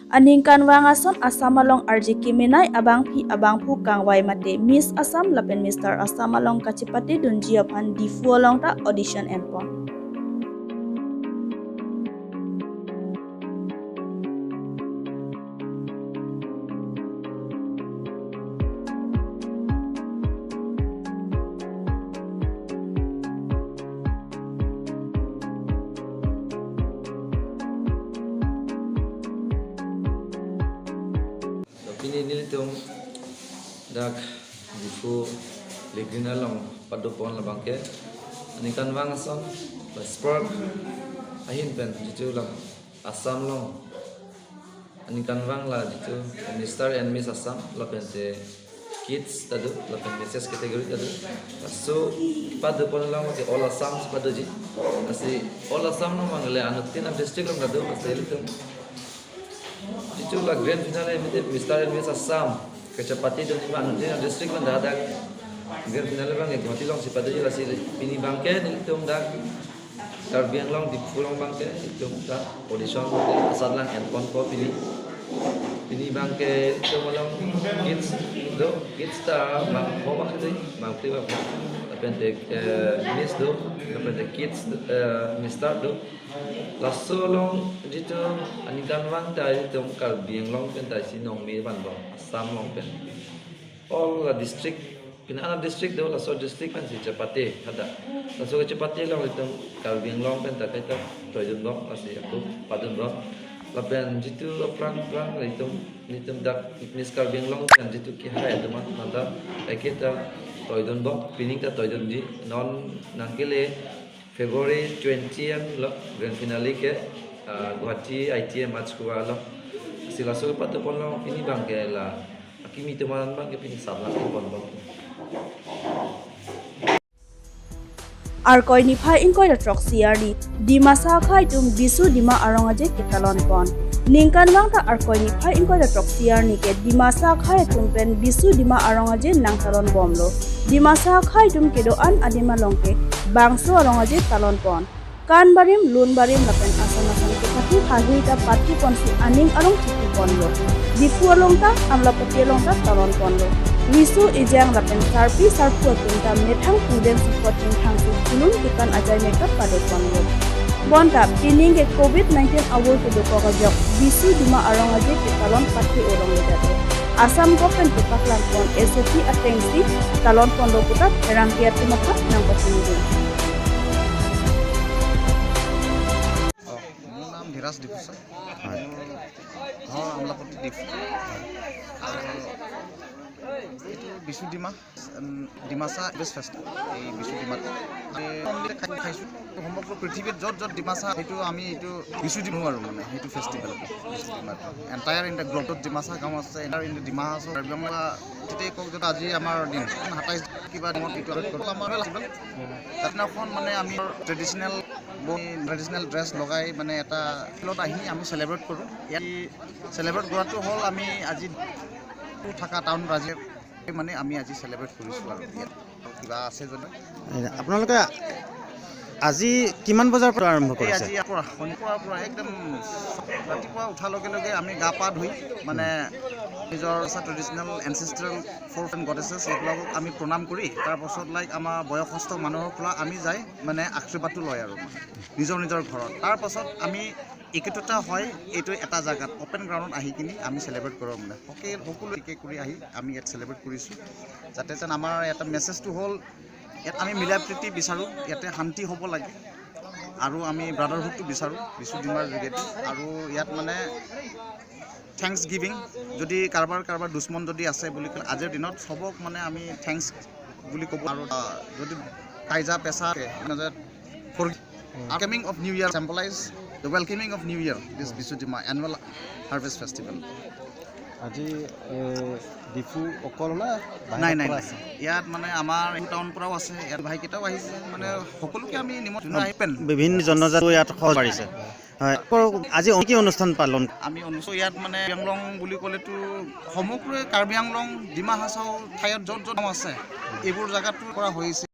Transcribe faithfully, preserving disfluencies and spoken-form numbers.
Aningkanvang ason Assam along arje kemenei abangpi abangphu kangvai mate Miss Assam lapen Mister Assam along kachepate dunji aphan Diphu along ta audition enpon. Pini nelitum dak Diphu Legrin along padopon labangke aningkanvang ason la Spark ahin pen jitu la Assam along aningkanvang la jitu Mister and Miss Assam lapente kids ta do lapen Missus category ta do. So padopon along ke All Assam padoji. Lasi All Assam along mangle anuttin a district along ta do. Lasi ilitum jitu la grand finale mate Mister and Miss Assam kachepate dunji ma anuttin a district along dak grand finale abang Guwahati alongsi padoji. Lasi pini abangke nelitum dak Karbi Anglong Diphu along abangke itum ta audition asatlang enponpo pini. Pini abangke itum along kids do, kids ta bang ho bang do, bangphi bang. Lapente eh, Miss do, lapente kids eh, Mister do. Laso along jitu aningkanvang ta itum Karbi Anglong pen ta isi nongme vanbom, Assam along pen. All the district, pini ana district do, laso district pensi chepate hadak. Laso chepate along itum Karbi Anglong pen ta kaita toidunbom, lasi ako padunbom. Lapen jitu aphrang aphrang itum, itum dak Miss Karbi Anglong pen jitu kehai atum an manda kaita toidunbom, pining ta toidunji, non nangkele February twenty an lo grand finale ke ah, Guwahati I T M H K U A lo. Si laso padopon lo pini abangke la akimi atum an abangke pini asatlang enponbom. Arkoi niphai ingkoi ra throk arni Dimasa akhai atum Bisu Dima Arong Aje ketalonpon. Ningkanvang ta Arkoi niphai ingkoi ra throk arni ke Dimasa akhai atum pen Bisu Dima Arong Aje nangtalonbomlo. Dimasa akhai atum kedo-an adim along ke bangso arong aje talonpon. Kan barim, lun barim lapen ason ason kepathu hahui ta pathuponsi aning arong chitiponlo. Diphu along ta, Amlapati along ta talonponlo. Riso ejang lapen sarpi sarpo atum ta methang pudeng sipot ingthangsi kulun kekan ajai mekap padoponlo. Bonta pining ke covid nineteen awor kedokok ajok Bisu Dima Arong Aje ketalon pathe along le jate Assam government kepaklangpon S O P atengsi talonponlo puta pherangke atum aphan nangpachini dun. অ, মোৰ নাম ধীৰাজ ডিফুচা। হয়। মোৰ ঘৰ আমলাপট্টি ডিফু। আৰু এইটো বিচু ডিমা, উম, Dimasa harvest festival, এই বিচু ডিমাত আমি খাই-, খাইছোঁ। সমগ্ৰ পৃথিৱীত য'ত য'ত ডিমাচা, সেইটো আমি এইটো বিচু ডিমা আৰু মানে সেইটো ফেষ্টিভেল, বিচু ডিমাটো। এণ্টায়াৰ ইন দ্য গ্ল'ব য'ত ডিমাচা গাঁও আছে, এণ্টায়াৰ ইন দ্য ডিমা হাছাও, কাৰ্বি আংলং, গোটেই কওক য'ত আজি আমাৰ দিন সাতাইছ কিবা দিনত এইটো আপডেট কৰোঁ। আমাৰ ফেষ্টিভেল তাত দিনাখন মানে আমি ট্ৰেডিশ্যনেল, ট্ৰেডিশ্যনেল ড্ৰেছ লগাই মানে এটা ফিল্ডত আহি আমি চেলিব্ৰেট কৰোঁ। ইয়াত চেলিব্ৰেট কৰাটো হ'ল আমি আজি থকা টাউন ৰাইজে মানে আমি আজি চেলিব্ৰেট কৰিছোঁ আৰু ইয়াত কিবা আছে যদি। আপোনালোকে আজি কিমান বজাৰ পৰা আৰম্ভ এই কৰিছে? আজি ইয়াৰ পৰা, সন্ধিয়াৰ পৰা একদম ৰাতিপুৱা উঠাৰ লগে লগে আমি গা পা ধুই মানে নিজৰ ট্ৰেডিশ্যনেল এনচেষ্ট্ৰেল ফ'ৰ ফ্ৰেণ্ড গডেছেছ এইবিলাকক আমি প্ৰণাম কৰি, তাৰপাছত লাইক আমাৰ বয়সস্থ মানুহৰ পৰা আমি যাই মানে আশীৰ্বাদটো লয় আৰু মানে নিজৰ নিজৰ ঘৰত। তাৰপাছত আমি একত্ৰিত হয় এইটো এটা জাগাত, অপেন গ্ৰাউণ্ডত আহি কিনি আমি চেলিব্ৰেট কৰোঁ মানে। সকলো, সকলো একে কৰি আহি আমি ইয়াত চেলিব্ৰেট কৰিছোঁ। যাতে যেন আমাৰ এটা মেছেজটো হ'ল, ইয়াত আমি মিলা প্ৰীতি বিচাৰোঁ, ইয়াতে শান্তি হ'ব লাগে। আৰু আমি ব্ৰাডাৰহুডটো বিচাৰোঁ বিচু ডিমাৰ যোগেদি। আৰু ইয়াত মানে থেংকছ গিভিং, যদি কাৰোবাৰ কাৰোবাৰ দুশ্মন যদি আছে বুলি ক'লে, আজিৰ দিনত সবক মানে আমি থেংকছ বুলি ক'ব। আৰু আহ, যদি কাইজা পেচা মাজত for coming of new year symbolize the welcoming of new year this Bishu Dima annual harvest festival. আজি এ, ডিফু অকল না বাহিৰৰ নাই, নাই, পৰা নাই। আছে? ইয়াত মানে আমাৰ টাউন পৰাও আছে, ইয়াত ভাইকেইটাও আহিছে, মানে সকলোকে আমি নিমন্ত্ৰণ আহি পেন বিভিন্ন জনজাতিও ইয়াত সহজ পাৰিছে। হয়, আকৌ আজি কি অনুষ্ঠান পালন? আমি অনুষ্ঠান ইয়াত মানে কাৰ্বি আংলং বুলি ক'লেতো সমগ্ৰ কাৰ্বি আংলং, ডিমা হাছাও ঠাইত য'ত য'ত আছে, এইবোৰ জেগাত কৰা হৈছে।